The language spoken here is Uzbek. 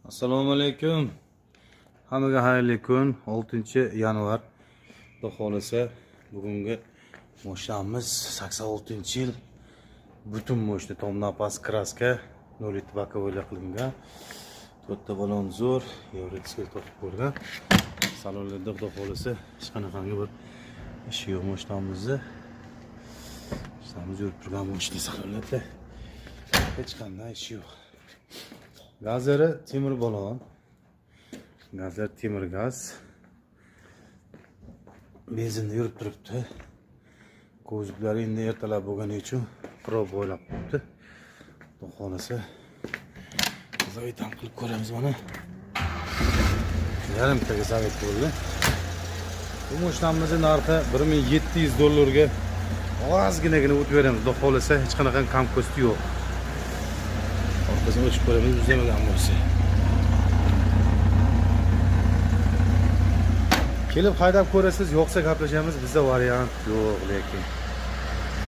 Assalomu alaykum. Hammaga xayrli kun. 6-yanvar. Xudo xolasa bugungi moshinamiz 86-yil, butun moshina, tomdan past краска, 0,7 боковой qilingan. To'rtta balon zo'r, евро disk topib ko'rgan. Salonlarda, xudo xolasa, hech qanaqangi bir ishi yo'q moshinamizni. Mashinamiz yurib turgan moshina, salonlarda hech qanday ishi yo'q. Gazlari temir balon. Gazlar temir gaz. Benzinda yurib turibdi. Kuzovlari endi ertalab bo'lgani uchun qirov bo'ylab qo'yibdi. Xudo xolasa завод ham qilib ko'ramiz mana. Yarimtaga завод bo'ldi. Bu mashinamizni narxi 1700 dollarga ozginagina o'tib beramiz. Xudo xolasa hech qanaqa kam-ko'sti yo'q. Orqasini ochib ko'ramiz, uzamagan bo'lsa. Kelib haydab ko'rasiz, yo'qsa gaplashamiz, bizda variant yo'q lekin.